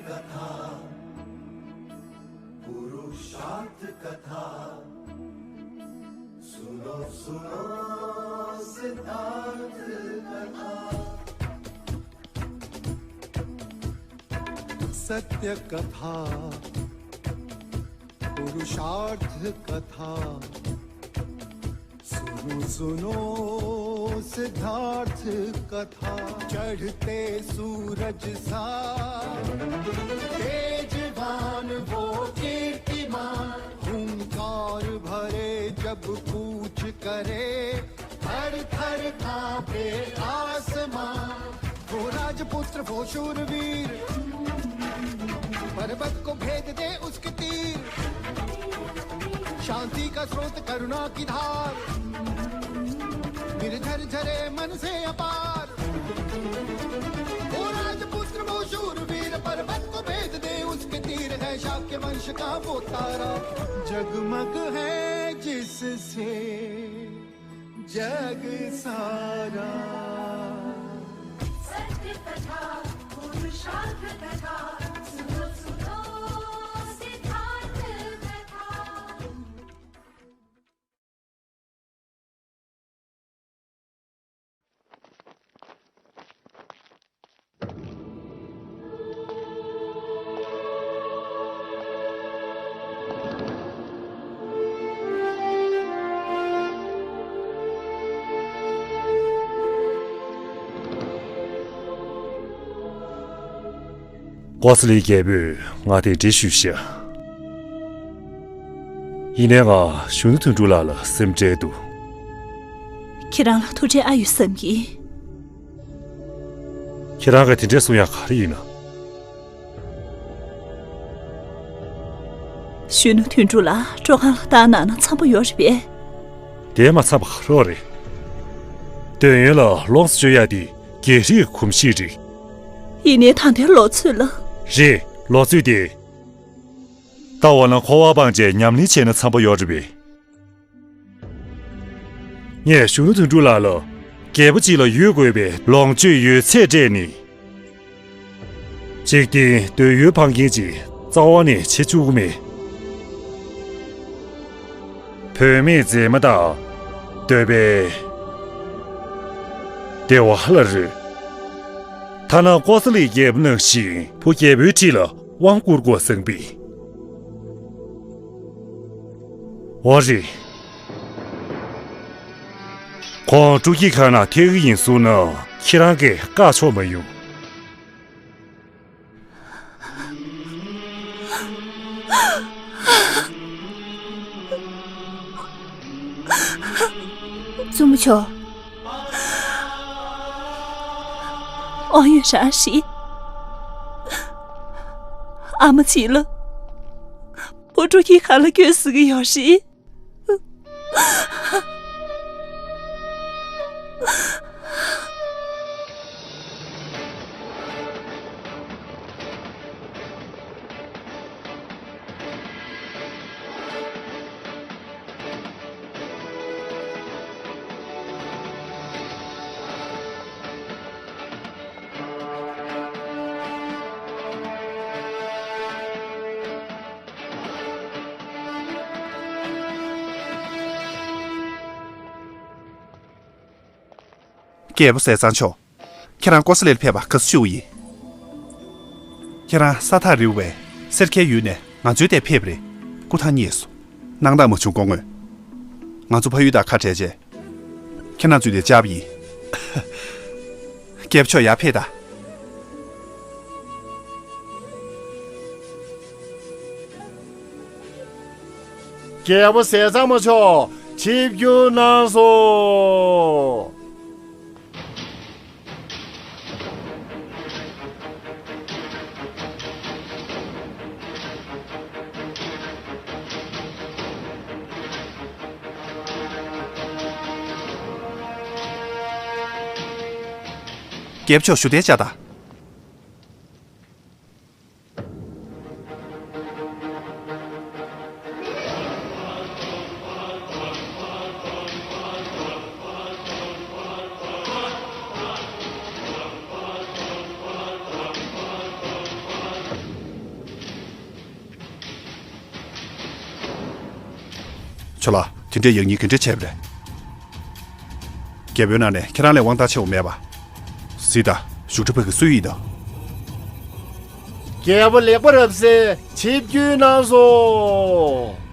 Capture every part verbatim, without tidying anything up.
कथा, पुरुषार्थ कथा। सुनो, सुनो सिद्धार्थ कथा। सत्य कथा, पुरुषार्थ कथा। सुनो, सुनो सिद्धार्थ कथा। चढ़ते सूरज सा तेजवान वो कीर्तिमान, हुंकार भरे जब कूच करे, थर थर कांपे आसमां। वो राजपुत्र, वो शूरवीर, पर्वत को भेद दे उसके तीर। शांति का स्रोत, करुणा की धार, निर्झर झरे मन से अपार। वो राजपुत्र, वो शूरवीर, पर्वत को भेद दे उसके तीर। है शाक्य वंश का वो तारा, जगमग है जिससे जग सारा। सत्य कथा, पुरुषार्थ कथा, सुनो, सुनो सिद्धार्थ कथा। ཀོ་ས་ལི་རྒྱལ་པོས་ང་དེ་འདྲ་ཞུས་ཤག། ཡིན་ནའི་ང་གཞོན་ནུ་དོན་གྲུབ་ལགས་ལ་སེམས་ཁྲལ་འདུག། ཁྱེད་རང་ལ་ཐུགས་ཁྲལ་ཨ་ཡོད་བསམ་གྱི། ཁྱེད་རང་གིས་དེ་འདྲ་གསུང་ཡག་ག་རེ་ཡིན་ན། གཞོན་ནུ་དོན་གྲུབ་ལགས་སྤྲོ་ཁང་ལ་བཏང་གནང་ན་འཚམ་པོ་ཡོད་རེད་པས། དེ་མ་འཚམ་པ་ག་རེ་རེད། འདོད་ཡོན་ལ་ལོངས་སུ་སྤྱོད་ཡག་དེ་རྒྱལ་སྲིད་གོམས་གཤིས་རེད། ཡིན་ནའི་ད་ལྟའི་ལོ་ཚོད་ལ། རེད། ལོ་ཚོད་དེ། ད་འོ་ན་འཁོར་བ་སྤངས་བྱས་ཉམས་ལེན་བྱས་ན་འཚམ་པོ་ཡོད་རེད་པས། ངས་གཞོན་ནུ་དོན་གྲུབ་ལགས་ལ་རྒྱལ་པོ་གཅིག་ལ་ཡོད་དགོས་པའི་ལོངས་སྤྱོད་ཡོད་ཚད་སྤྲད་ནས། འཇིག་རྟེན་འདོད་ཡོན་འཕང་མཁན་ཅིག་རྩ་བ་ནས་བྱེད་བཅུག་གི་མེད། བུད་མེད་མཛེས་མ་དང་འདོད་པའི་བདེ་བ་ལ་རོལ། ཐ་ན་ཀོ་ས་ལི་རྒྱལ་པོ་ནང་བཞིན་བུ་རྒྱལ་པོའི་ཁྲི་ལ་དབང་བསྐུར་དགོས་བསམ་པས། འོ་རེད། ཁོང་སྤྲོ་སྐྱིད་ཁང་ནང་ཐད་ཀྱི་ཡིན་གསུངས་ན་ཁྱེད་རང་གིས་བཀག་ཆོག་མ་ཡོང་། བཙུན་མོ་མཆོག། དབང་ཡོད་རང་རེད། ཨ་མ་གཅིག་ལ་བུ་སྤྲོ་སྐྱིད་ཁང་ལ་སྐྱོད་ཟེར་གྱི་ཡོད་རེད། རྒྱལ་པོ་ཟས་གཙང་མཆོག། ཁྱེད་རང་ཀོ་ས་ལིར་ཕེབས་པ་དགའ་བསུ་ཞུ་བ་ཡིན། ཁྱེད་རང་ས་ཐག་རིང་བའི་སེར་ཁའི་ཡུལ་ནས་ང་ཚོའི་འདིར་ཕེབས་པ་རེད། སྐུ་ཐང་རྙེད་སོང་། སྣང་དག་མ་བྱུང་སྐུ་ངོ། ང་ཚོ་ཕ་ཡུལ་དང་ཁ་བྲལ་རྗེས། ཁྱེད་རང་ཚོའི་འདིར་བཅར་བ་ཡིན། རྒྱལ་པོ་མཆོག་ཡར་ཕེབས་དང་། རྒྱལ་པོ་ཟས་གཙང་མ་མཆོག་ཆིབས་བསྒྱུར་གནང་སོང་། རྒྱལ་པོ་མཆོག་བཞུགས་གདན་བཅའ་དང་། ཁྱོད་ལ་དེ་འདྲའི་ཡག་ཉེས་ག་འདྲ་བྱས་པ་རེད། རྒྱལ་པོའི་ནང་ནས་ཁྱེད་རང་ལས་དབང་ཐང་ཆེ་བ་མེད་པ། གཟིགས་དང་། བཞུགས་ཁྲི་ཕ་གི་སུ་ཡིན་དང་། རྒྱལ་པོ་ལེགས་པ་རབ་གསལ་ཆིབས་བསྒྱུར་གནང་སོང་།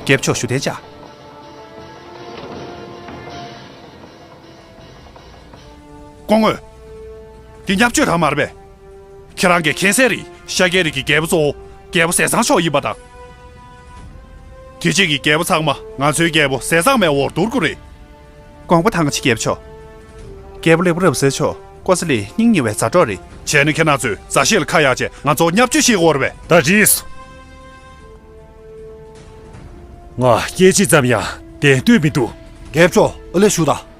རྒྱལ་པོ་མཆོག་བཞུགས་གདན་འཇགས། སྐུ་ངོ། འདི་བརྙས་བཅོས་རང་མ་རེད་པས། ཁྱེད་རང་གིས་མཁྱེན་གསལ་རེད། ཤཱཀྱའི་རིགས་ཀྱི་རྒྱལ་པོ་གཙོ་བོ་རྒྱལ་པོ་ཟས་གཙང་མཆོག་ཡིན་པ་དང་། དེ་རྗེས་ཀྱི་རྒྱལ་པོ་ཚང་མ་ང་ཚོའི་རྒྱལ་པོ་ཟས་གཙང་མའི་འོག་བསྡུར་དགོས་རེད། དགོངས་པ་དང་ཆེ་རྒྱལ་པོ་མཆོག་རྒྱལ་པོ་ལེགས་པ་རབ་གསལ་མཆོག་ཀོ་ས་ལི་སྙིང་ཉེ་བའི་མཛའ་གྲོགས་རེད། བྱས་ན་ཁྱེད་རང་ཚོས་མཛའ་བཤེས་ལ་ཁ་གཡར་བྱས་ང་ཚོ་བརྙས་བཅོས་བྱེད་དགོས་རེད་པས། ད་འགྲིག་སོང་། ང་སྐད་ཅིག་ཙམ་ཡང་བདེན་འདོད་མི་འདུག་རྒྱལ་པོ་མཆོག་ཨ་ལས་བཞུགས་དང་།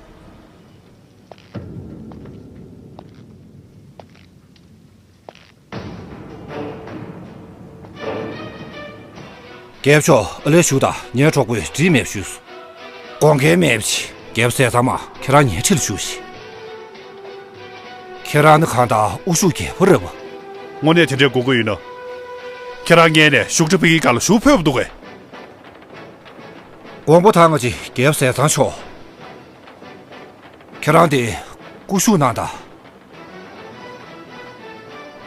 རྒྱལ་པོ་མཆོག་ཨ་ལས་བཞུགས་དང་། ངའི་གྲོགས་པོས་འགྲིག་མེད་ཞུས་སོང་། དགོངས་འགལ་མེད་པ་ཅིག་རྒྱལ་པོ་ཟས་གཙང་མ། ཁྱེད་རང་ངའི་འཁྲིས་ལ་བཞུགས་ཤིག་ཁྱེད་རང་ནི་གང་ལྟར་དབུ་བཞུགས་རྒྱལ་པོ་རེད་པ། དངོས་གནས་དེ་འདྲའི་དགོས་མཁོ་ཡོད་ན། ཁྱེད་རང་སྔོན་ནས་བཞུགས་ཁྲི་ཕ་གིའི་སྒང་ལ་བཞུགས་ཕོད་པ་འདུག་གས། དགོངས་པ་དང་ཆེ་རྒྱལ་པོ་ཟས་གཙང་མཆོག་ཁྱེད་རང་དེ་སྐུ་བཞུགས་གནང་དང་།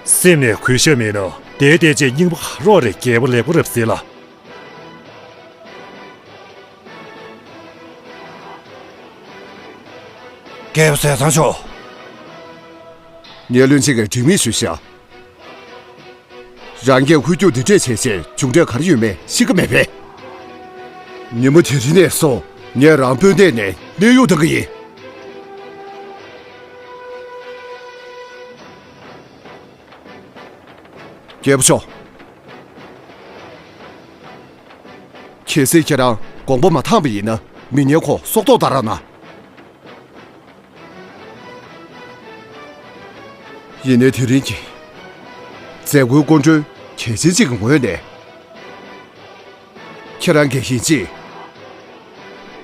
སེམས་ནས་གུས་ཞབས་མེད་ན་བསྡད་བསྡད་བྱས་རྙིང་པ་ག་རེ་རེད། རྒྱལ་པོ་ལེགས་པ་རབ་གསལ་ལགས། རྒྱལ་པོ་ཟས་གཙང་མཆོག་ངས་བློན་ཆེན་གྱི་འགྲིག་མིན་ཞུས་ཤག་རང་གིས་ཧོལ་རྒྱུག་འདི་འདྲས་བྱས་རྗེས་མཇུག་འབྲས་ག་རེ་ཡོད་མེད་ཤེས་ཀྱི་མེད་པས། ཉིན་མོ་དེ་རིང་ནས་བཟུང་ངས་རང་དཔོན་གནས་ནས་གནས་དབྱུང་གཏང་གི་ཡིན། རྒྱལ་པོ་མཆོག་གལ་སྲིད་ཁྱེད་རང་དགོངས་པ་མ་འཐངས་པ་ཡིན་ན། མི་ངན་ཁོ་སྲོག་ཐོག་གཏང་རོགས་གནང་། ཡིན་ནའི་དེ་རིང་གི་མཛད་སྒོའི་སྐུ་མགྲོན་གལ་ཆེན་གཅིག་གི་ངོས་ནས། ཁྱེད་རང་གིས་ཡིན་གཅིག་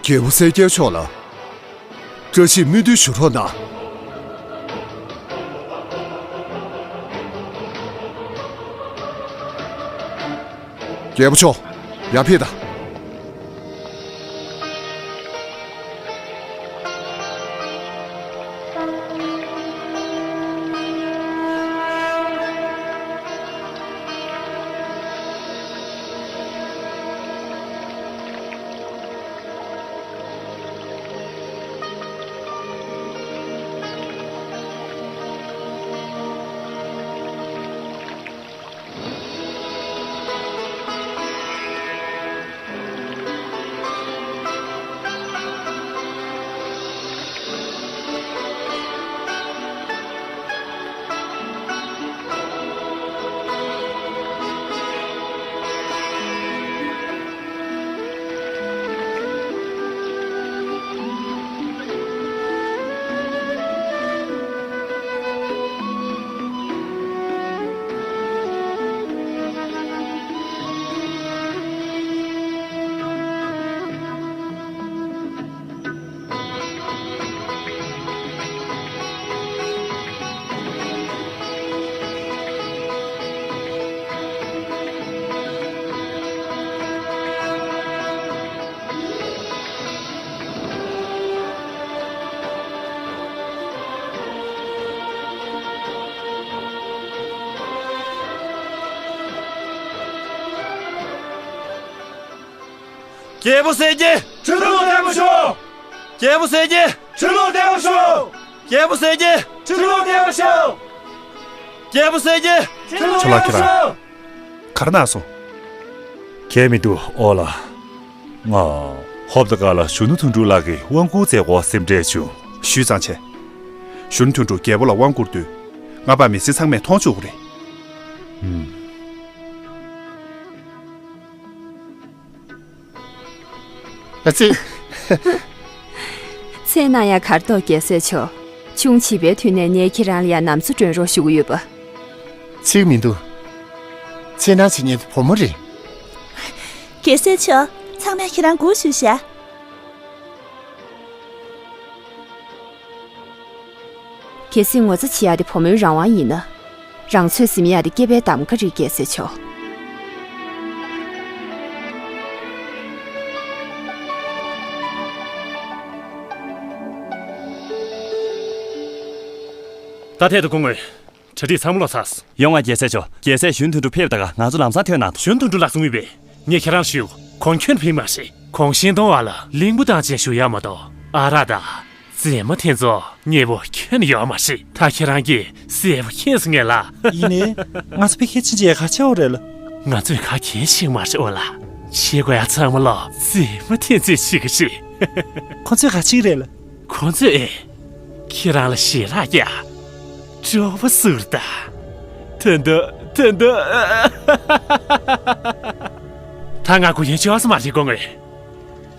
རྒྱལ་པོ་གསལ་རྒྱལ་མཆོག་ལ་བཀྲ་ཤིས་སྨོན་འདུན་ཞུ་རོགས་གནང་། རྒྱལ་པོ་མཆོག་ཡར་ཕེབས་དང་། རྒྱལ་པོ་གསལ་རྒྱལ། ཁྲི་ལོ་བརྟན་པོ་ཤོག་རྒྱལ་པོ་གསལ་རྒྱལ། ཁྲི་ལོ་བརྟན་པོ་ཤོག་རྒྱལ་པོ་གསལ་རྒྱལ། ཁྲི་ལོ་བརྟན་པོ་ཤོག་རྒྱལ་པོ་གསལ་རྒྱལ། ཁྲི་ལོ་ཁྱོད་ལ་བརྟན་པོ་ཁྱེད་རང་ཤོག་ག་རེ་གནང་སོང་། གལ་མི་འདུག་ཨོ་ལ། ང་ཧོབ་ཏེ་ག་ལ་གཞོན་ནུ་དོན་གྲུབ་ལགས་ཀྱིས་དབང་བསྐུར་མཛད་སྐོར་སེམས་ཁྲལ་བྱུང་། ཞུས་ཙང་བྱས། གཞོན་ནུ་དོན་གྲུབ་རྒྱལ་པོ་ལ་དབང་བསྐུར་དུས། ང་པ་མི་སེར་ཚང་མས་མཐོང་བཅུག་གི་རེད། ཨུམ། ཨ་ཙི། མཚན་གནང་ཡ་གར་ཐོག་རྒྱལ་སྲས་མཆོག་ཆུང་བྱིས་པའི་དུས་ནས་ངས་ཁྱེད་རང་ལ་ཡ་ནམ་འཚོ་སྒྲོན་རོགས་ཞུ་གི་ཡོད་པ། ཅིག་མི་འདུག་མཚན་གནང་བྱེད་མཁན་དེ་བུ་མོ་རེད། རྒྱལ་སྲས་མཆོག་ཚང་མས་ཁྱེད་རང་སྒུག་བཞུགས་ཤག་གལ་སྲིད་ངོ་ཚ་བྱེད་ཡ་དེ་བུ་མོའི་རང་དབང་ཡིན་ན། རང་ཚོད་ཟིན་ཡ་དེ་སྐྱེས་པའི་གདམ་ག་རེད། རྒྱལ་སྲས་མཆོག་ད་ཐད་དུ་སྐུ་ངོ། གྲ་སྒྲིག་ཚང་མ་ལོག་ཚར། ཡོང་ང་རྒྱལ་སྲས་མཆོག་རྒྱལ་སྲས་ཞུན་དོན་གྲུབ་ཕེབས་དང་ང་ཚོ་ལམ་སང་ཐོན་གནང་དང་། ཞུན་དོན་གྲུབ་ལགས་གསུང་ཡོད་པས། ངས་ཁྱེད་རང་ཞུ། ཁོང་ཁྱོན་ཕིག་མ་རེད། ཁོང་ཤིང་སྡོང་བ་ལ་གླིང་བུ་བཏང་ཅན་ཞུ་ཡ་མ་གཏོགས་ཨ་རག་དང་རྫས་མ་དེ་ཚོ་མཉེས་པོ་ཁྱོན་ཡོད་མ་རེད། ད་ཁྱེད་རང་གིས་གསལ་པོ་མཁྱེན་སོང་ངས་ལ། ཡིན་ནའི་ང་ཚོ་ཕ་གིར་ཕྱིན་ཆད་ག་བྱེད་འོ་རེད་ལ། ང་ཚོས་ག་གལ་ཆེ་མ་རེད་འོ་ལ། བྱེད་དགོས་ཡ་ཚང་མ་ལོ་རྫས་མ་དེ་ཚོས་བྱེད་ཀྱི་རེད། ཁོ་ཚོས་ག་བྱེད་ཀྱི་རེད་ལ། ཁོ་ཚོས་ཁྱེད་རང་ལ་ཞལ་ལག་རྒྱག་སྤྲོ་པོ་བཟོ་རེད་ད། དོན་དུ་དོན་དུ། ད་ང་སྒུག་ཡུན་ཆོག་ས་མ་རེད་སྐུ་ངོ།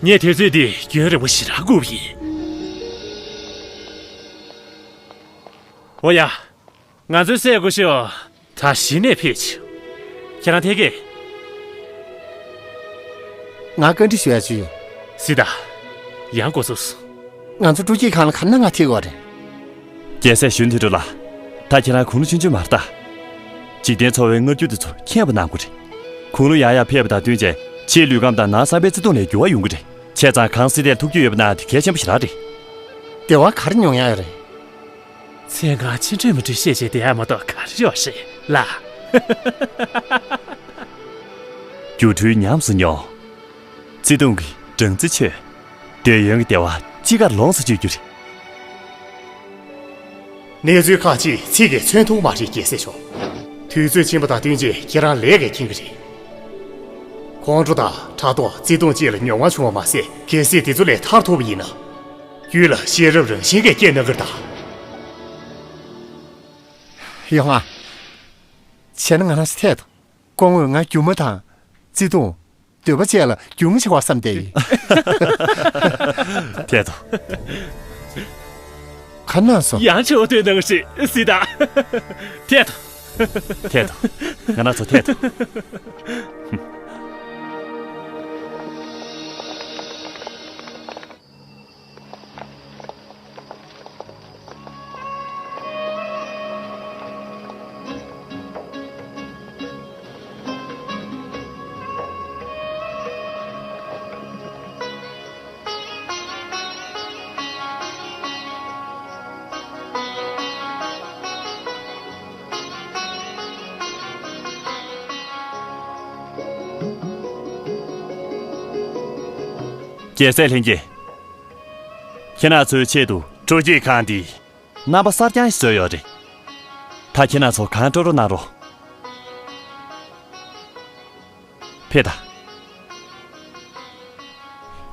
ངས་དུས་ཚོད་འདི་རྒྱུན་རིང་པོ་ཞེ་དྲག་སྒུག་པ་ཡིན། འོ་ཡ། ང་ཚོའི་སྲས་སྐུ་ཞབས་ད་གཞི་ནས་ཕེབས་བྱུང་། ཁྱེད་རང་ཐད་ཀས། ང་བཀའ་འདྲི་ཞུ་ཡ་ཅིག་ཡོད། སི་ད། ཡང་འགོ་ཚུགས་སོང་། ང་ཚོ་སྤྲོ་སྐྱིད་ཁང་ལ་ག་ན་ང་ཐེ་གོ་རེད། རྒྱལ་སྲས་ཞུན་དོན་གྲུབ་ལགས། ད་ཁྱེད་རང་དགུང་ལོ་ཆུང་ཆུང་མ་རེད་ད། འཇིག་རྟེན་འཚོ་བའི་མངར་སྐྱུར་དེ་ཚོ་མཁྱེན་པ་གནང་དགོས་རེད། དགུང་ལོ་ཡར་ཡར་ཕེབས་པ་དང་བསྟུན་བྱས་ཕྱིའི་ལུས་ཁམས་དང་ནང་བསམ་པའི་བརྩེ་དུང་ལ་འགྱུར་བ་ཡོང་གི་རེད། བྱས་ཙང་གང་སྲིད་དེར་ཐུགས་རྒྱུས་ཡོད་པ་ན་དེ་གལ་ཆེན་པོ་ཞེ་དྲག་རེད། བདེ་བ་ག་རེ་མྱོང་ཡ་ཡོད་རེད། མཚན་གང་ཕྱིན་འགྲོས་མི་འགྲོས་བཤད་བྱས་བསྡད་ཡ་མ་གཏོགས་ག་རེ་ཡོད་རེད་ལ། སྒྱུ་འཕྲུལ་ཉམས་སུ་མྱོང་། བརྩེ་དུང་གི་སྦྲང་རྩི་ཆོད། འདོད་ཡོན་གྱི་བདེ་བ་ཅི་དགར་ལོངས་སུ་སྤྱོད་རྒྱུ་རེད། གནས་ཚུལ་ཁག་ཅིག་ཚིག་གིས་མཚོན་ཐུབ་མ་རེད་རྒྱལ་སྲས་མཆོག་དུས་ཚོད་ཕྱིན་པ་དང་བསྟུན་བྱས་ཁྱེད་རང་ལས་ཀས་མཁྱེན་གྱི་རེད། ཁོང་ཁྲོ་དང་ཕྲག་དོག་བརྩེ་དུང་བཅས་ལ་མྱོང་བ་བྱུང་བ་མ་ཟད་གལ་སྲིད་དེ་ཚོ་ལས་ཐར་ཐུབ་པ་ཡིན་ན། རྒྱུད་ལ་ཤེས་རབ་རང་བཞིན་གྱིས་སྐྱེས་གནང་གི་རེད་ད། ཡོང་ང་། བྱས་ན་ང་རང་ཚོ་ཐད་དུ། སྐུ་ངོས་ང་སྒྱུ་མ་དང་། བརྩེ་དུང་། འདོད་པ་བཅས་ལ་སྒྱུ་མ་བྱེད་པར་བསམ་བསྡད་ཡིན། ཐད་དུ། ག་ན་སོང་། ཡང་ཆེ་བ་སྟོན་གནང་ཞིག་སྲིད་ད། ཐད་དུ། ཐད་དུ། ང་རང་ཚོ་ཐད་དུ། རྒྱལ་སྲས་ལྷན་རྒྱས། ཁྱེད་རང་ཚོའི་ཆེད་དུ་སྤྲོ་སྐྱིད་ཁང་འདིས་རྣམ་པ་གསར་རྐྱང་ཞིག་བཟོས་ཡོད་རེད། ད་ཁྱེད་རང་ཚོ་གང་སྤྲོ་སྤྲོ་གནང་རོགས། ཕེབས་དང་།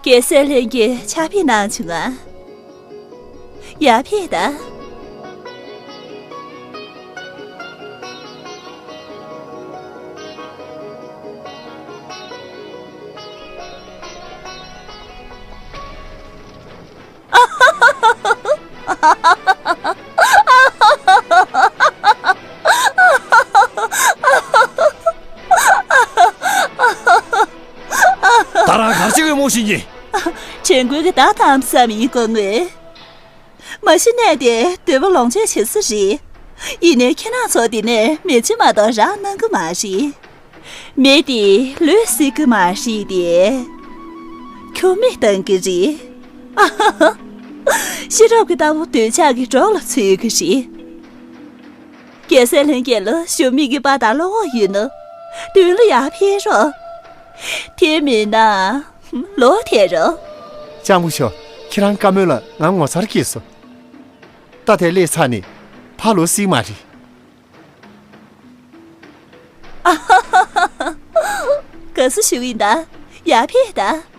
རྒྱལ་སྲས་ལྷན་རྒྱས་ཕྱག་ཕེབས་གནང་བྱུང་ང་། ཡར་ཕེབས་དང་། ད་རང་ག་རེ་བྱེད་ཀྱི་ཡོད་མོ་ཤེས་ཀྱི། དྲན་སྐུལ་གྱི་བརྡ་བཏང་བསམ་ཡིན་དགོས་ངེས། མ་གཞི་གནས་དེ་འདོད་པ་ལོངས་སྤྱོད་བྱེད་ས་རེད། ཡིན་ནའི་ཁྱེད་རང་ཚོ་འདི་ནས་མེ་ལྕེ་མ་གཏོགས་རག་གནང་གི་མ་རེད། མེ་དེ་ལུས་བསྲེག་གི་མ་རེད་དེ། ཁྱུར་མིད་གཏོང་གི་རེད། ཤེས་རབ་ཀྱི་རྟ་ཕོ་འདོད་ཆགས་ཀྱི་སྒྲོག་ལ་ཚུད་ཀྱི་རེད། རྒྱལ་སྲས་ལྷན་རྒྱས་ལ་ཞུམ་མེད་ཀྱི་དཔའ་དང་བློ་ཁོག་ཡོད་ན། མདུན་ལ་ཡར་ཕེབས་རོགས། དེ་མིན་ན། ལོག་ཐལ་རོགས། སྤྱང་པོ་ཤོག་ཁྱེད་རང་བཀའ་མོལ་ལ་ང་ངོ་མཚར་སྐྱེས་སོང་། ད་དེ་སླེབས་ཚར་ནས་ཕར་ལོག་སྲིད་མ་རེད། ག་ས་ཞུ་ཡིན་ད། ཡར་ཕེབས་ད།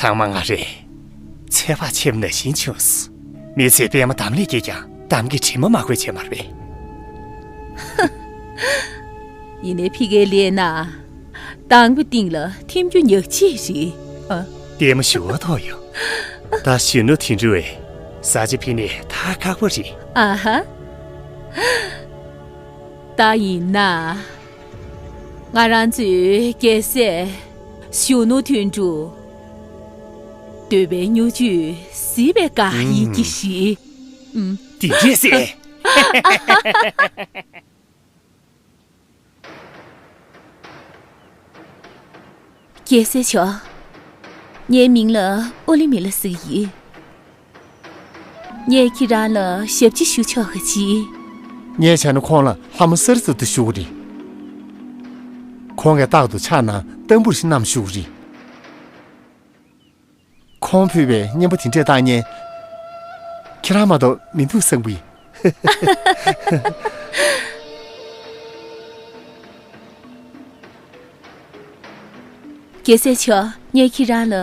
ཚང་མ་ང་རེད། ཚོད་དཔག་བྱས་པ་ནང་བཞིན་བྱུང་སོང་། མི་ཚོས་པད་མ་འདམ་ལས་སྐྱེས་ཀྱང་འདམ་གྱི་དྲི་མ་མ་གོས་བྱས་མ་རེད་པས། ཡིན་ནའི་ཕི་གའི་ལིའེ་ན། དང་པོ་སྟེང་ལ་ཐིམ་རྒྱུ་ཉག་གཅིག་རེད། ཨ། ལྟད་མོ་ཞུ་བ་ཐོག་ཡོང་། ད་གཞོན་ནུ་དེ་འདྲ་བས་ཟ་ཆ་ཕི་ནས་ཐག་ཁག་པོ་རེད། ཨ་ཧ། ད་ཡིན་ན། ང་རང་ཚོའི་རྒྱལ་སྲས་གཞོན་ནུ་དོན་གྲུབ། འདོད་པའི་མྱུར་མཆོད་གཟིགས་པའི་དགའ་ཡིད་ཀྱི་ཞིག་ཨུམ། དེ་འདྲས་ཟེར། རྒྱལ་སྲས་མཆོག་ངའི་མིང་ལ་ཨོ་ལི་མི་ལ་ཟེར་གྱི་ཡིན། ངས་ཁྱེད་རང་ལ་ཞབས་ཕྱི་ཞུ་ཆོག་ག་ཅི། ངས་བྱས་ན་ཁོང་ལ་ལྷ་མོ་གསར་ཙམ་དུ་ཞུ་གི་རེད། ཁོང་གིས་རྟག་ཏུ་ཕྱག་ན་ཏམ་བུར་ཞིག་བསྣམས་བཞུགས་གི་རེད། ཁོང་ཕུད་པའི་སྙན་པོ་དེ་འདྲས་བཏང་མཁན། ཁྱེད་རང་མ་གཏོགས་མི་འདུག་བསམ་གི། རྒྱལ་སྲས་མཆོག་ངས་ཁྱེད་རང་ལ་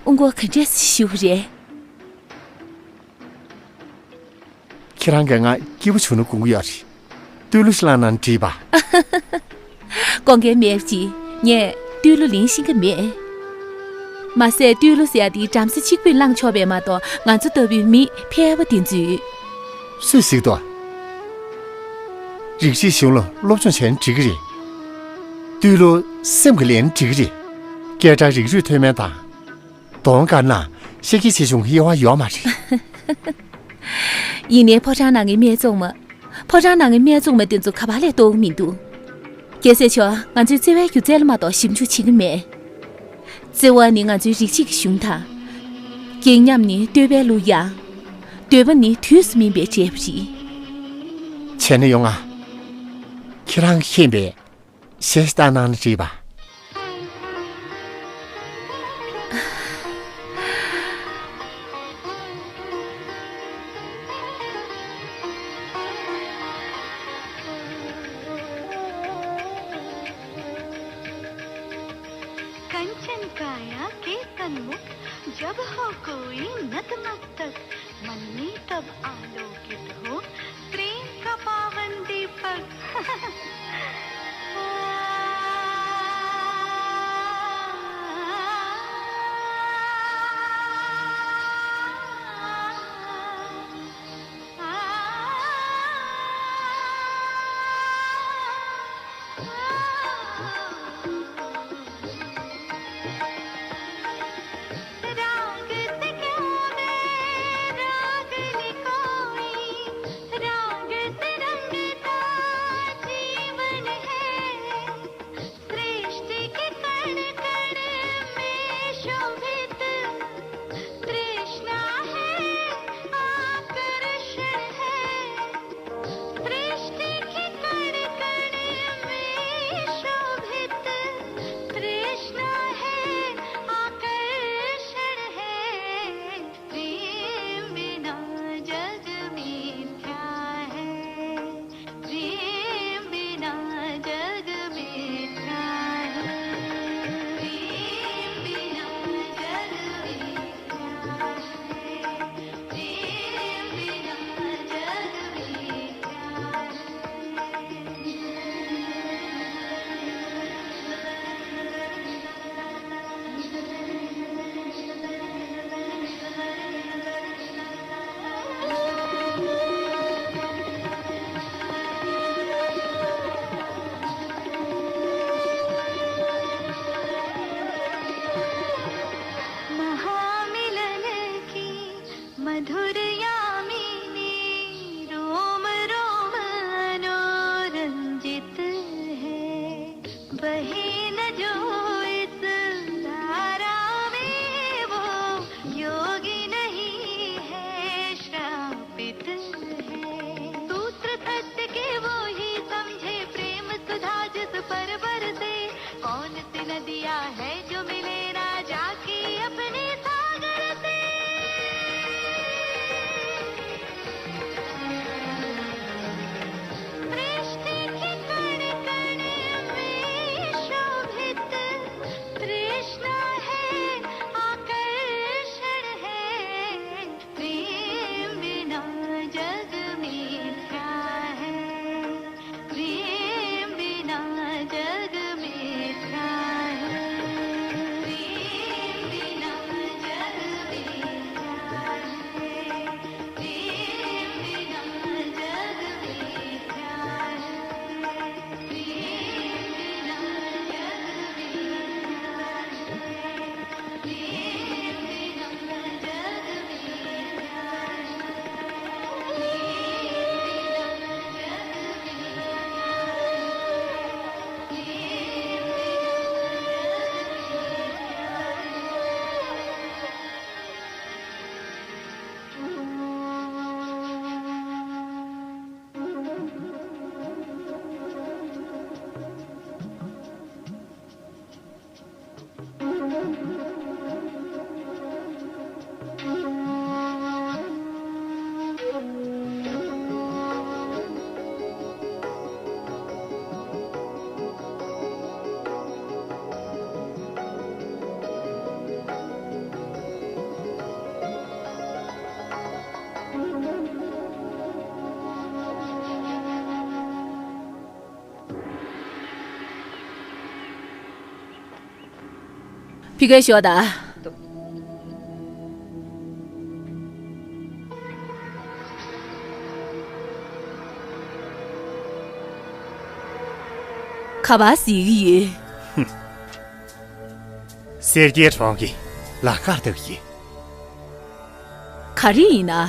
དབུ་སྐོར་ག་འདྲས་ཞུ་གི་རེད། ཁྱེད་རང་གིས་ང་སྐྱིད་པོ་བྱུང་ན་དགོངས་ཀྱི་ཡོད་རེད། བསྟོད་གླུ་ཞིག་བླངས་ན་འགྲིག་པ། དགོངས་འགལ་མེད་ཅིང་ངས་བསྟོད་གླུ་ལེན་ཤེས་ཀྱི་མེད། མ་ཟད་བསྟོད་གླུ་ཟེར་ཡ་དེ་བྲམ་ཟེ་གཅིག་པུས་བླངས་ཆོག་པས་མ་གཏོགས་ང་ཚོ་ལྟ་བུའི་མི་ཕལ་པ་དེ་ཚོས། སུས་གཟིགས་འདུག་རིགས་གཅིག་གཞུང་ལ་སློབ་སྦྱོང་བྱས་ན་འགྲིག་གི་རེད། བསྟོད་གླུ་སེམས་ཀྱིས་ལེན་ན་འགྲིག་གི་རེད། སྐད་གྲགས་རིགས་རུས་མཐོ་དམན་དང་། གདོང་དཀར་ན་ཤེས་ཀྱི་ཆེ་ཆུང་དབྱེ་བ་ཡོད་མ་རེད། ཡིན་ནའི་ཕོ་བྲང་ནང་གི་སྨད་འཚོང་མ། ཕོ་བྲང་ནང་གི་སྨད་འཚོང་མ་དེ་ཚོ་ག་པར་ལས་གཏོགས་མི་འདུག་རྒྱལ་སྲས་མཆོག་ང་ཚོའི་བརྩེ་བའི་སྒྱུ་རྩལ་ལ་མ་གཏོགས་ཞིབ་འཇུག་བྱེད་ཀྱི་མེད། བརྩེ་བ་ནི་ང་ཚོའི་རིགས་གཅིག་གི་གཞུང་དང་། སྐྱེས་ཉམས་ནི་བསྟོད་པའི་གླུ་དབྱངས། འདོད་པ་ནི་དུས་སུ་སྨིན་པའི་འབྲས་བུ་རེད། བྱས་ན་ཡོང་ང་། ཁྱེད་རང་གིས་ཤེས་པའི། གཞས་ཤིག་བཏང་གནང་ན་འགྲིག་པ། कंचन काया के तन मुख, जब हो कोई नतमस्तक, मन में तब आलोकित हो प्रेम का पावन दीपक। राग से क्या मैं रागनी कोई, राग से रंगता जीवन है। सृष्टि के कण कण में शोभित तृष्णा है, आकर्षण है। सृष्टि के कण कण में शोभित तृष्णा है, आकर्षण है। प्रेम बिना जग मिथ्या है। प्रेम बिना जग मिथ्या है। प्रेम बिना जग मिथ्या है। प्रेम बिना जग मिथ्या है। महामिलन की मधुर यामिनी रोम रोम मनोरंजित है। बहे न जो इस धारा में, वो योगी नहीं है, श्रापित है। सूत्र सत्य के वो ही समझे, प्रेम सुधा जिस पर बरसे। कौन सी नदियाँ है जो मिले ना जाके अपने सागर से। सृष्टि के कण कण में शोभित तृष्णा है, आकर्षण है। प्रेम बिना जग मिथ्या है। प्रेम बिना जग मिथ्या ཕི་གའི་ཞོག་ད། ག་པར་གཟིགས་ཀྱི་ཡོད། སེར་སྐྱའི་གྲོང་གི་ལམ་ཁར་བསྡད་ཡོད། ག་རེ་ཡིན་ན།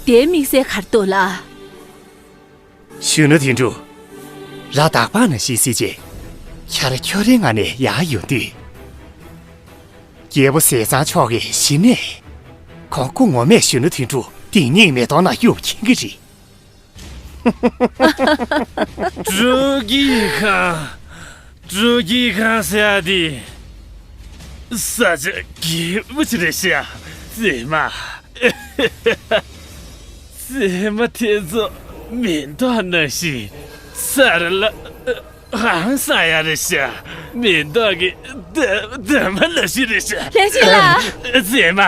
དེའི་དམིགས་བསལ་ག་རེ་འདུག་ལགས། གཞོན་ནུ་དོན་གྲུབ། ར་དྭགས་པ་ནང་བཞིན་བསད་རྗེས། ཁྱེད་རང་ཁྱོད་རའི་ངང་ནས་ཡར་ཡོང་དུས། རྒྱལ་པོ་ཟས་གཙང་མཆོག་གིས་གཞི་ནས། ཁོང་སྐུ་ངོ་མས་གཞོན་ནུ་དོན་གྲུབ་སྡིག་ཉེས་མེ་དོང་ནང་གཡུགས་མཁྱེན་གྱི་རེད། སྤྲོ་སྐྱིད་ཁང་། སྤྲོ་སྐྱིད་ཁང་ཟེར་ཡ་དེ། ས་ཆ་སྐྱིད་པོ་ཅིག་རེད་ཤག་མཛེས་མ། མཛེས་མ་དེ་ཚོ་མེ་ཏོག་ནང་བཞིན་ས་ར་ལ་ཧང་སང་ཡ་རེད་ཤག་མེ་ཏོག་གི་འདབ་འདབ་མ་ལ་ཞིག་རེད་ཤག་ལྷས་བྱིན་ལགས། མཛེས་མ།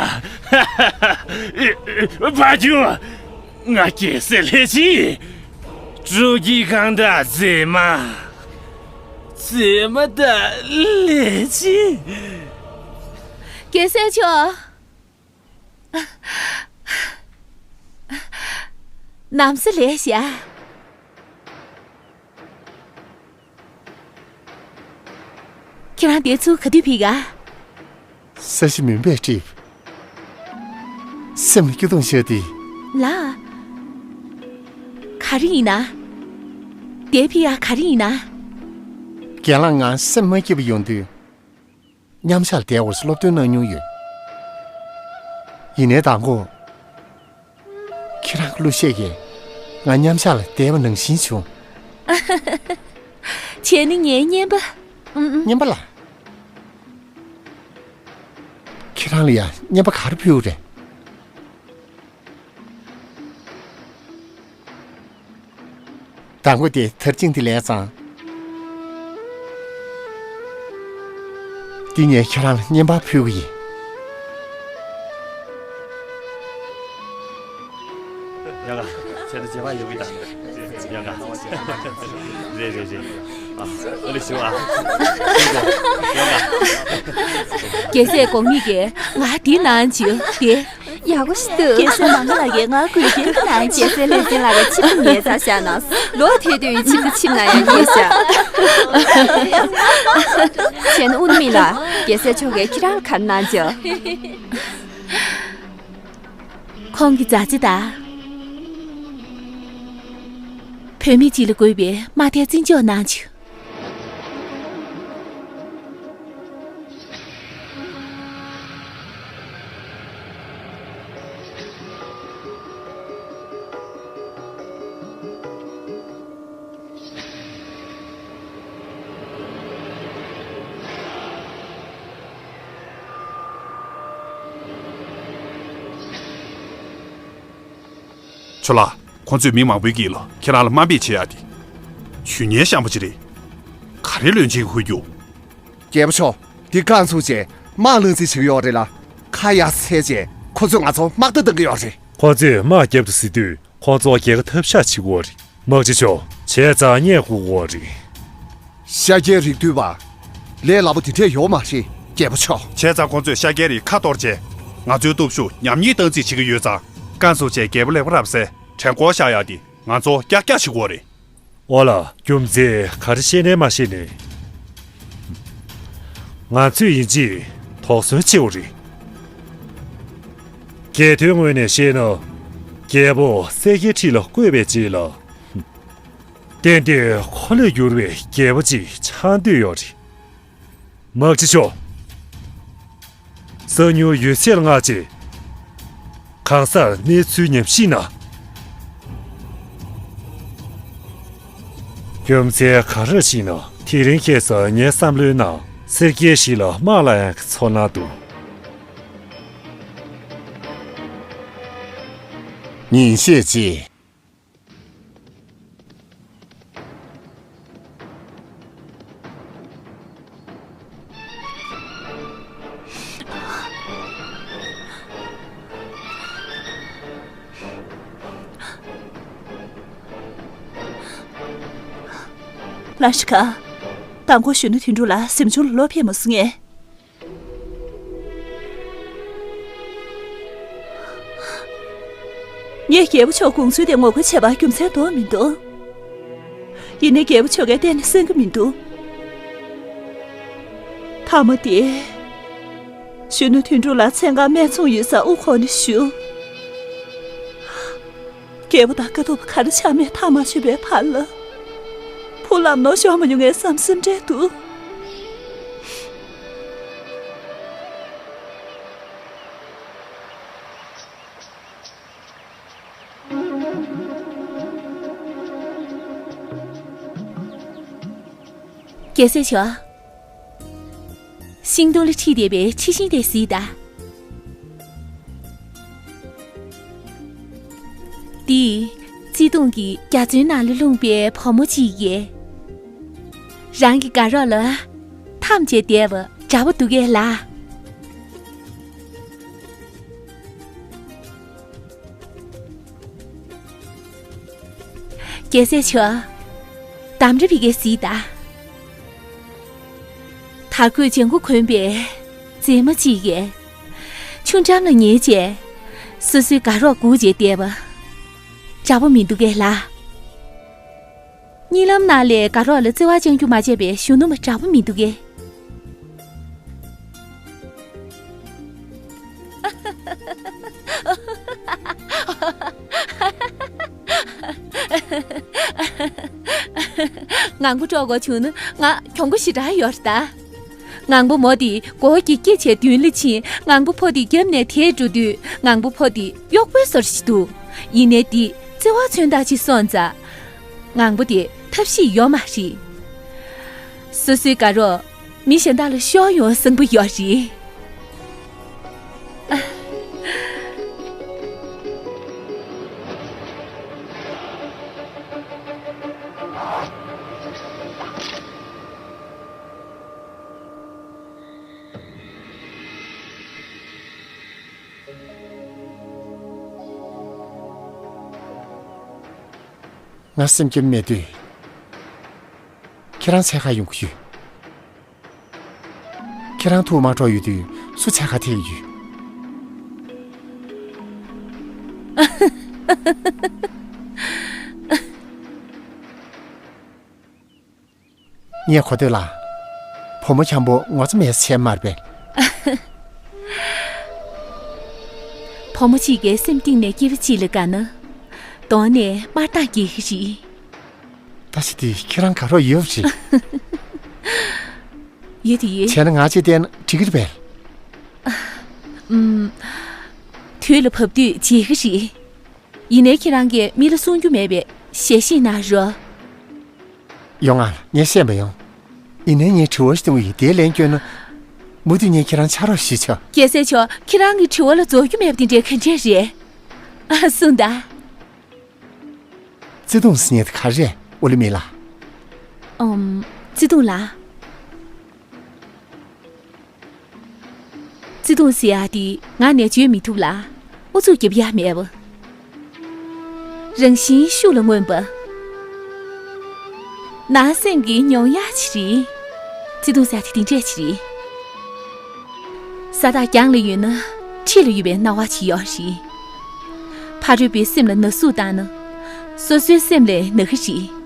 ཕ་ཁྱུ། ང་རྒྱལ་སྲས་ལྷས་བྱིན། སྤྲོ་སྐྱིད་ཁང་དང་མཛེས་མ། མཛེས་མ་དང་ལྷས་བྱིན། རྒྱལ་སྲས་མཆོག་ནམ་ཟླ་ལེགས་ཤག་ཁྱེད་རང་དེ་ཚུར་ག་དུས་ཕེབས་ག་ས་གཞི་མུན་པས་བསྒྲིབས། སེམས་ལ་སྐྱོ་གདུང་ཤར་ཏེ། ལགས། ག་རེ་ཡིན་ན། དེ་ཕི་ཡ་ག་རེ་ཡིན་ན། རྒན་ལགས་ང་སེམས་མ་སྐྱིད་པ་ཡོང་དུས། མཉམ་ཞག་ལ་བསྡད་འོར་སློབ་སྟོན་གནང་མྱོང་ཡོད། ཡིན་ནའི་དང་པོ། ཁྱེད་རང་གི་གླུ་གཞས་ཀྱིས་ང་མཉམ་ཞག་ལ་བསྡད་པ་ནང་བཞིན་བྱུང་། བྱས་ན་ངའི་རྔན་པ། ཨུམ་ཨུམ། རྔན་པ་ལ། ཁྱེད་རང་ལ་ཡང་རྔན་པ་ག་རེ་ཕུལ་རེད། དང་པོ་དེ་དར་ཅིང་དེ་ལས་ཙང་། འདི་ངས་ཁྱེད་རང་ལ་རྔན་པ་ཕུལ་གི་ཡིན། ཡ་ག་ཁྱེད་ཚོ་བྱེད་པ་ཡོད་གི་ད། ཡ་ག་རེད་རེད་རེད། ཨ་ཨ་ལེ་ཞུ་ཨ། ཞུ་གོ་ཡ་ག་རྒྱལ་སྲས་གོང་མ་གིས་ང་འདི་གནང་བྱུང་དེ། ཡག་པོ་ཞིག་འདུག་རྒྱལ་སྲས་མང་པོ་ལགས་ཀྱིས་ང་གུས་ཀྱིན་གནང་བྱས་སའི་ལས་འཛིན་ལགས་ཀྱིས་ཆིབས་ངའི་རྩར་བཞག་གནང་། ལོ་དེ་དུས་ཆིབས་ཏུ་ཆིབས་གནང་ཡ་ངས་བཞག་བྱས་ན་ཨུ་ནུ་མི་ལགས། རྒྱལ་སྲས་མཆོག་གིས་ཁྱེད་རང་ལ་ག་རེ་གནང་བྱུང་། ཁོང་གི་མཛའ་བརྩེ་དང་། བུད་མེད་ཅིག་ལ་དགོས་པའི་མ་མཐའི་བརྩི་འཇོག་གནང་བྱུང་། ཆོ་ལགས། ཁོང་ཚོས་མི་མང་པོའི་དཀྱིལ་ལ་ཁྱེད་རང་ལ་དམའ་འབེབས་བྱེད་ཡ་དེ། ཇུས་ངན་ཤམ་པོ་ཅིག་རེད། ག་རེ་བློན་ཆེན་གྱིས་ཧུར་རྒྱུགས། རྒྱལ་པོ་མཆོག་འདི་རྐང་བཙུགས་རྗེས་དམག་བླངས་རྩིས་བྱེད་ཀྱི་ཡོད་རེད་ལ། ཁ་ཡར་འཚལ་རྗེས་ཁོ་ཚོས་ང་ཚོ་དམག་བརྡ་བཏང་གི་ཡོད་རེད། ཁོ་ཚོས་དམག་རྒྱབ་ཏུ་ཟེར་དུས་ཁོ་ཚོ་རྒྱལ་ཁ་ཐབས་ཆག་བྱེད་ཀྱི་ཡོད་རེད། དམག་སྤྱི་མཆོག་བྱས་ཙང་བརྙས་བཀུར་དགོས་རེད། ཤཱཀྱའི་རིགས་འདུས་པ། ལས་སླ་པོ་དེ་འདྲས་ཡོད་མ་རེད། རྒྱལ་པོ་མཆོག་བྱས་ཙང་ཁོ་ཚོས་ཤཱཀྱའི་རིགས་ཁ་གཏོར་བྱས། ང་ཚོའི་སྟོབས་ཤུགས་ཉམས་ཉེས་བཏང་རྩིས་བྱེད་ཀྱི་ཡོད་ཙང་། རྐང་བཙུགས་བྱས་རྒྱལ་པོ་ལེགས་པར་བསད། བྲན་སྐོར་བཞག་ཡག་དེ་ང་ཚོ་ཀྱག་ཀྱག་བྱེད་དགོས་རེད། ཨོ་ལ། རྒྱུ་མཚན་ག་རེ་བཤད་ནའི་མ་བཤད་ནའི། ང་ཚོས་ཡིན་གཅིག་དོགས་ཟོན་བྱེད་དགོས་རེད། རྒྱལ་དོན་ངོས་ནས་བཤད་ན། རྒྱལ་པོ་གསལ་རྒྱལ་ཁྲི་ལ་བསྐོས་པའི་རྗེས་ལ། ཏན་ཏན་ཁོ་ལས་འགྱུར་བའི་རྒྱལ་པོ་ཅིག་ཆགས་འདོད་ཡོད་རེད། དམག་སྤྱི་མཆོག་གསང་མྱུལ་ཡོད་ཚད་ལ་མངགས་རྗེས། གང་སར་གནས་ཚུལ་ཉམས་ཞིབ་གནང་། རྒྱུ་མཚན་ག་རེ་ཞིག་ན་དེ་རིང་ཁྱེད་ཚོ་ངའི་བསམ་བློའི་ནང་ སེར་སྐྱའི་གཞི་ལ་དམག་ལ་ཡང་ཚོར་སྣང་འདུག་ཉིན་ཤས་རྗེས། ལ་ཤི་ཀ། མདང་དགོང་གཞོན་ནུ་དོན་གྲུབ་ལགས་གཟིམ་ཆུང་ལ་ལོག་ཕེབས་མ་སོང་ངས། ངས་རྒྱལ་པོ་མཆོག་དགོངས་ཚུལ་དེ་ངོ་རྒོལ་བྱས་པ་རྒྱུ་མཚན་འདོགས་མི་འདུག་ཡིན་ནའི་རྒྱལ་པོ་མཆོག་གིས་གཏན་ནས་གསན་གྱི་མི་འདུག་མཐའ་མ་དེ། གཞོན་ནུ་དོན་གྲུབ་ལགས་མཚན་གང་སྨད་འཚོང་ཡོད་སར་དབུ་འཁོར་ནས་བཞུགས། རྒྱལ་པོ་དང་དཀའ་ཐུབ་ག་རེ་ཆགས་མེད་ཐག་མ་ཆོད་པའི་བར་ལ། བུ་ལམ་ནོར་ཤོར་མ་མྱོང་ངས་བསམ་སེམས་ཁྲལ་འདུག་རྒྱལ་སྲས་མཆོག་ཤིང་སྡོང་ལ་འཁྲིས་བསྡད་པའི་འཁྲི་ཤིང་དེ་གཟིགས་དང་། འདི། བརྩེ་དུང་གི་རྒྱ་མཚོའི་ནང་ལ་ལྷུང་པའི་བུ་མོ་གཅིག་ཡིན། རང་གི་དགའ་རོགས་ལ་འཐམ་བྱས་བསྡད་པ་འདྲ་པོ་འདུག་གས་ལགས། རྒྱལ་སྲས་མཆོག་འདམ་ར་བི་གའི་གཟིགས་དང་། དར་གོས་ལྗང་གུ་གོན་པའི་མཛེས་མ་གཅིག་གིས། ཆུ་འགྲམ་ལ་ཉལ་བྱས། སོ་སོའི་དགའ་རོགས་སྒུག་བྱས་བསྡད་པ། འདྲ་པོ་མི་འདུག་གས་ལགས། གཉིད་ལམ་ནང་ལས་དགའ་རོགས་ལ་བརྩེ་བ་བཅང་རྒྱུ་མ་བརྗེད་པའི་གཞོན་ནུ་མ་འདྲ་པོ་མི་འདུག་གས། ངང་པོ་དཀྲོག་དགོས་བྱུང་ན་ང་གྱོང་པོ་ཞེ་དྲག་ཡོད་རེད་ད། ངང་པོ་མོ་དེ་མགོ་བོ་སྐྱེ་སྐྱེ་བྱས་མདུན་ལ་ཕྱིན། ངང་པོ་ཕོ་དེ་རྒྱབ་ནས་དེད་འགྲོ་དུས་ངང་པོ་ཕོ་དེ་གཡོག་པོའི་བཟོ་འདྲ་ཞིག་འདུག་ཡིན་ནའི་དེ་བརྩེ་བ་མཚོན་རྟགས་ཅིག་སོང་ཙང་། ངང་པོ་དེ་ཐབས་ཤེས་ཡོད་མ་རེད། སོ་སོའི་དགའ་རོགས་མི་གཞན་དག་ལ་ཤོར་ཡོང་བསམ་གྱི་ཡོད་རེད། ང་སེམས་ཁམས་མེད་དུས། ཁྱེད་རང་འཚོལ་ག་ཡོང་གི་ཡོད། ཁྱེད་རང་ཐུག་མ་འགྲོ་ཡོད་དུས་སུ་འཚོལ་ག་ཐེག་ཡོད། ངས་གོ་ཐོས་ལ། བུ་མོ་འཁྱམ་པོ་ངོ་ཚ་མེད་ཟེར་མ་རེད་པས། བུ་མོ་གཅིག་གིས་སེམས་གཏིང་ནས་སྐྱེས་པ་གཅིག་ལ་དགའ་ན། གདོང་ནས་དམར་མདངས་སྐྱེ་གི་རེད། ད་ཅི་དེ་ཁྱེད་རང་དགའ་རོགས་ཡོད་རེད། ཡོད་དེ་ཡོད། བྱས་ན་ང་ཅིག་བསྟན་འགྲིག་གི་རེད་པས། ཨམ། དུས་ལ་བབ་དུས་བརྗེད་གི་རེད། ཡིན་ནའི་ཁྱེད་རང་གིས་མི་ལ་གསུང་རྒྱུ་མེད་པའི་ཞལ་བཞེས་གནང་རོགས། ཡོང་ང་། ངས་བཤད་མ་ཡོང་། ཡིན་ནའི་ངས་དྲི་བ་ཞིག་གཏོང་གི་ཡིན། དེའི་ལན་སྐྱོན་ན། མུ་མཐུད་ངས་ཁྱེད་རང་ཕྱག་རོགས་ཞུས་ཆོག་རྒྱལ་སྲས་མཆོག་ཁྱེད་རང་གི་དྲི་བ་ལ་རྫོགས་རྒྱུ་མེད་པ་དེ་འདྲའི་ག་འདྲས་རེད། ཨ། གསུངས་དང་། བརྩེ་དུང་ཟེར་མཁན་དེ་ག་རེ་རེད། ཨོ་ལི་མི་ལ། ཨོམ། བརྩེ་དུང་ལ། བརྩེ་དུང་ཟེར་ཡག་དེ་ངག་ནས་བརྗོད་མི་ཐུབ་ལ། ཨུ་ཚུགས་རྒྱབ་ཡག་མེད་པ། རང་བཞིན་ཤུགས་ལ་མངོན་པ། ནང་སེམས་ཀྱི་མྱོང་ཡག་ཅིག་རེད། བརྩེ་དུང་ཟེར་ཡག་དེ་དེ་འདྲས་ཅིག་རེད། ས་ཐག་རྒྱང་ལ་ཡོད་ན་འཁྲིས་ལ་ཡོད་པའི་སྣང་བ་ཅིག་ཡོད་རེད། ཕ་རོལ་པོའི་སེམས་ལ་ན་ཟུག་བཏང་ན། སོ་སོའི་སེམས་ལ་ན་གི་རེད།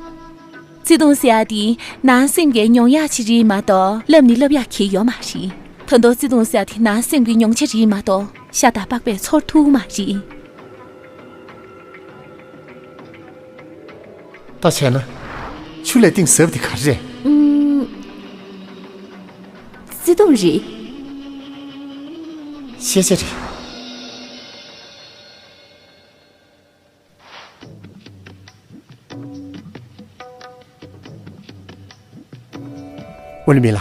བརྩེ་དུང་ཟེར་ཡག་དེ་ནང་སེམས་ཀྱི་མྱོང་ཡག་ཅིག་རེད་མ་གཏོགས་ལབ་ནི་ལབ་ཡག་གི་ཡོད་མ་རེད། ད་དུང་བརྩེ་དུང་ཟེར་ཡག་དེ་ནང་སེམས་ཀྱི་མྱོང་བྱ་རེད་མ་གཏོགས་ཤ་དང་པགས་པས་ཚོར་ཐུབ་མ་རེད། ད་བྱས་ན། ཆུ་ལས་གཏིང་ཟབ་དེ་ག་རེ་རེད། ཨུམ། བརྩེ་དུང་རེད། ཤེས་བྱ་རེད། ཨོ་ལི་མི་ལ།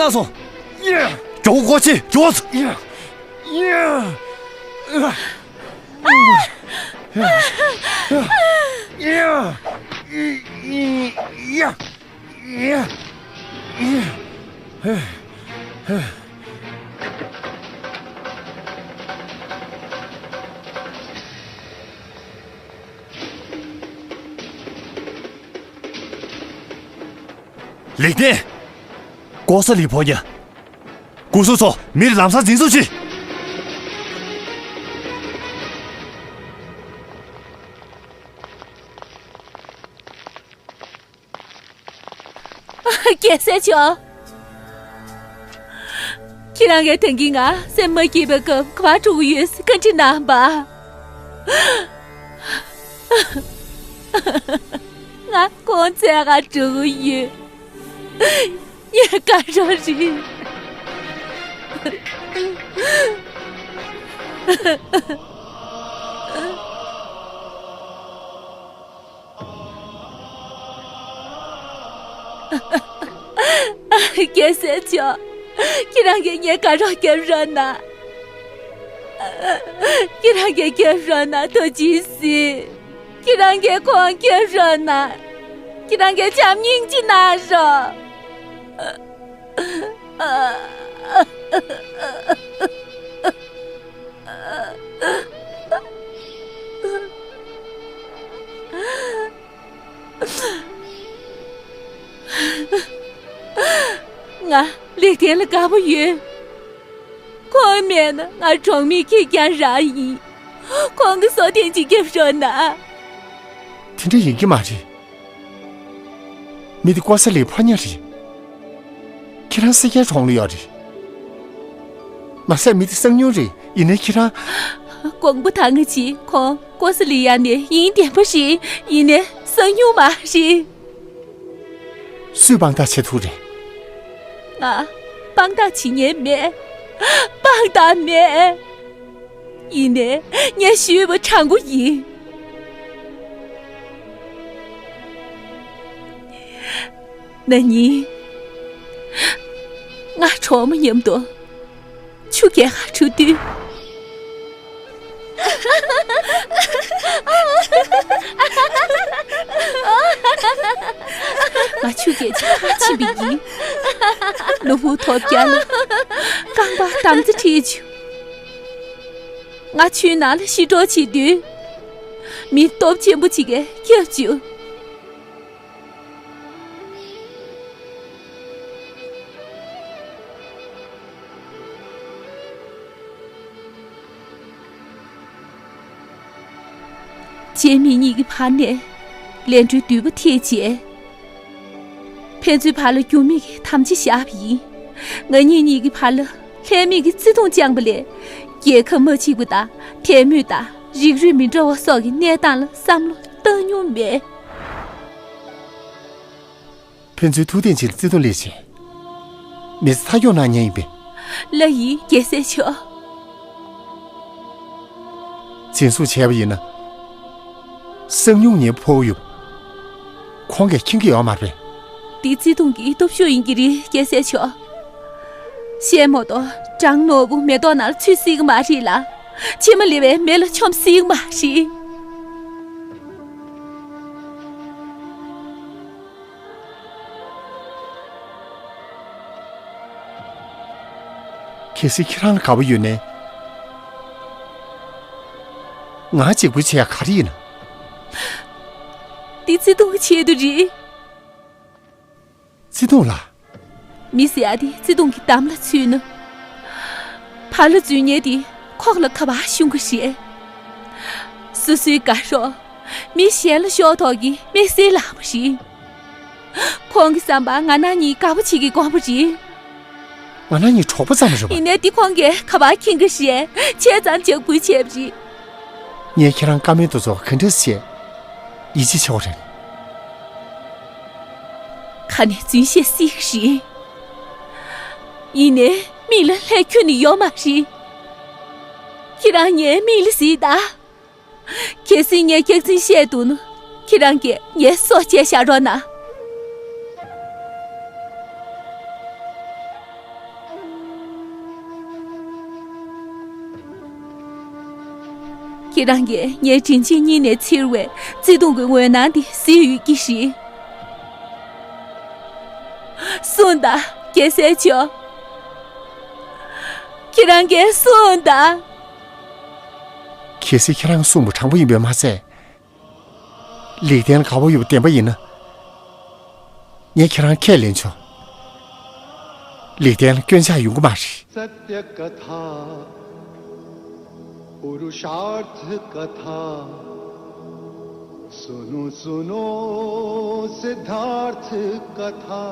ན་སོང་། མགྱོགས་པོ་སྒོ་ཕྱེ། མགྱོགས་པོ། ལེགས་ལྡན། ཀོ་ས་ལི་ཕོ་ཉ། སྐུ་སྲུང་ཚོ། མི་རེ་ལམ་སང་འཛིན་བཟུང་བྱོས། རྒྱལ་སྲས་མཆོག། ཁྱེད་རང་གིས་ད་གིན་ང་སེམས་མ་སྐྱིད་པའི་སྐབས་ག་པར་འགྲོ་གི་ཡོད་ཟེར་བཀའ་འདྲི་གནང་བ། ང་ཁོང་བཙལ་ག་འགྲོ་གི་ཡོད། ངའི་དགའ་རོགས་རེད། རྒྱལ་སྲས་མཆོག། ཁྱེད་རང་གིས་ངའི་དགའ་རོགས་རྒྱབ་རོགས་གནང་། ཁྱེད་རང་གིས་རྒྱབ་རོགས་གནང་། ཐུགས་རྗེ་གཟིགས། ཁྱེད་རང་གིས་ཁོང་རྒྱབ་རོགས་གནང་། ཁྱེད་རང་གིས་བྱམས་སྙིང་རྗེ་གནང་རོགས། ང་ལེགས་ལྡན་ལ་དགའ་པོ་ཡོད། ཁོང་མེད་ན་ང་གྲོང་མིའི་ཁེར་རྐྱང་རང་ཡིན། ཁོང་གི་སྲོག་ཐེངས་གཅིག་རྒྱབ་རོགས་གནང་། དེ་འདྲ་ཡིན་གྱི་མ་རེད། མི་དེ་ཀོ་ས་ལིའི་ཕོ་ཉ་རེད། ཁྱེད་རང་སེར་སྐྱའི་གྲོང་ལ་ཡོད་རེད། མ་ཟད་མི་དེ་གསང་ཉུལ་རེད། ཡིན་ནའི་ཁྱེད་རང་། དགོངས་པ་དག་ངེས་ཅིག་ཁོང་ཀོ་ས་ལི་ཡ་ནས་ཡིན་བདེན་པ་རེད། ཡིན་ནའི་གསང་ཉུལ་མ་རེད། སུས་དཔང་རྟགས་བྱེད་ཐུབ་རེད། ང་དཔང་རྟགས་བྱེད་མཁན་མེད། དཔང་རྟགས་མེད། ཡིན་ནའི་ངས་ཞུས་པ་དྲང་པོ་ཡིན། ན་ནིང་ང་གྲོགས་མོ་མཉམ་དུ་ཆུ་རྐྱལ་ག་འགྲོ་དུས། ང་ཆུ་རྐྱལ་ཆ་ཕྱིན་པ་ཡིན། ནུབ་མོ་ཐོབ་རྒྱ་ལ་རྐང་པ་དམ་རྩེ་ཁྲིད་བྱུང་། ང་ཆུའི་ནང་ལ་ཤི་གྲོགས་བྱེད་དུས། མི་སྟོབས་ཆེན་པོ་ཅིག་གིས་སྐྱབས་བཅོལ། རྗེས་མི་གཉིས་ཀྱི་བར་ནས་ལས་འཕྲོའི་མདུད་པ་འཐེན་རྗེས། ཕན་ཚུན་བར་ལ་འགྱུར་མེད་ཀྱི་དམ་བཅའ་བཞག་པ་ཡིན། ང་གཉིས་གཉིས་ཀྱི་བར་ལ་ལྷད་མེད་ཀྱི་བརྩེ་དུང་བཅངས་པ་ལས། རྒྱལ་ཁབ་མ་གཅིག་པ་དང་། དད་མོས་དང་། རིགས་རུས་མི་འདྲ་བ་སོགས་ཀྱི་གནས་སྟངས་ལ་བསམ་བློ་བཏང་མྱོང་མེད། ཕན་ཚུན་ཐུགས་བདེན་ཅིག་ལ་བརྩེ་དུང་སླེབས་བྱས། མི་ཚེ་མཐའ་འཁྱོངས་གནང་མཁན་ཡིན་པས། ལགས་ཡིན། རྒྱལ་སྲས་མཆོག། འཛིན་བཟུང་བྱས་པ་ཡིན་ན། གསང་མྱུལ་ངའི་ཕོ་བོ་ཡོད། ཁོང་གིས་མཁྱེན་གྱི་ཡོད་མ་རེད། འདི་བརྩེ་དུང་གི་སྟོབས་ཤུགས་ཡིན་གྱི་རེད། རྒྱལ་སྲས་མཆོག། བཤད་མ་གཏོགས་སྦྲང་ནོར་བུ་མེ་ཏོག་ནང་ལ་ཚུད་སྲིད་ཀྱི་མ་རེད་ལ། ཕྱེ་མ་ལེན་པའི་མེ་ལ་མཆོངས་སྲིད་མ་རེད། གལ་སྲིད་ཁྱེད་རང་ལ་དགའ་པོ་ཡོད་ནའི། ང་གཅིག་པུས་བྱེད་ཡ་ག་རེ་ཡིན་ན། འདི་བརྩེ་དུང་གི་ཆེད་དུ་རེད། བརྩེ་དུང་ལ། མི་ཟེར་ཡ་དེ་བརྩེ་དུང་གི་འདམ་ལ་ཚུད་ན། ཕར་ལ་འཛུལ་མཁན་དེ་ཁོག་ལ་ག་པར་ཤོང་གི་རེད། སོ་སོའི་དགའ་རོགས་མི་གཞན་ལ་ཤོར་ཐོག་གི་མི་སེར་ལག་པ་རེད། ཁོང་གི་བསམ་པར་ང་རང་གཉིས་དགའ་པོ་བྱེད་ཀྱི་དགོངས་པ་རེད། ང་རང་གཉིས་གྲོགས་པོ་ཙམ་རེད་པ། ཡིན་ནའི་འདི་ཁོང་གིས་ག་པར་མཁྱེན་གྱི་རེད། བྱས་ཙང་འཇབ་རྒོལ་བྱས་པ་རེད། ངས་ཁྱེད་རང་བཀའ་མོལ་དེ་ཚོ་ག་འདྲས་བྱས། ཡིད་ཆེས་བྱེད་དགོས་རེད། ཁ་ནས་རྫུན་བཤད་སྲིད་ཀྱི་རེད། ཡིན་ནའི་མིག་ལ་ལྷད་ཁྱོན་ནས་ཡོད་མ་རེད། ཁྱེད་རང་ངའི་མིག་ལ་གཟིགས་དང་། གལ་སྲིད་ངས་སྐྱག་རྫུན་བཤད་འདུག་ན། ཁྱེད་རང་གིས་ངའི་སྲོག་བཅད་བཞག་རོགས་གནང་། ཁྱེད་རང་གིས་ངའི་དྲིན་ཆེན་སྙིང་ནས་འཚེར་བའི་བརྩེ་དུང་གི་འོད་སྣང་འདི་གཟིགས་ཡོད་ཀྱི་རེད། གསུངས་དང་། རྒྱལ་སྲས་མཆོག་ཁྱེད་རང་གིས་གསུངས་དང་། གལ་སྲིད་ཁྱེད་རང་གསུངས་པ་དྲང་པོ་ཡིན་པས་མ་ཚད། ལེགས་ལྡན་ལ་དགའ་པོ་ཡོད་པ་བདེན་པ་ཡིན་ན། ངས་ཁྱེད་རང་ཁས་ལེན་ཆོག་ལེགས་ལྡན་ལ་སྐྱོན་ཆ་ཡོང་གི་མ་རེད། सत्य कथा पुरुषार्थ कथा सुनो सुनो सिद्धार्थ कथा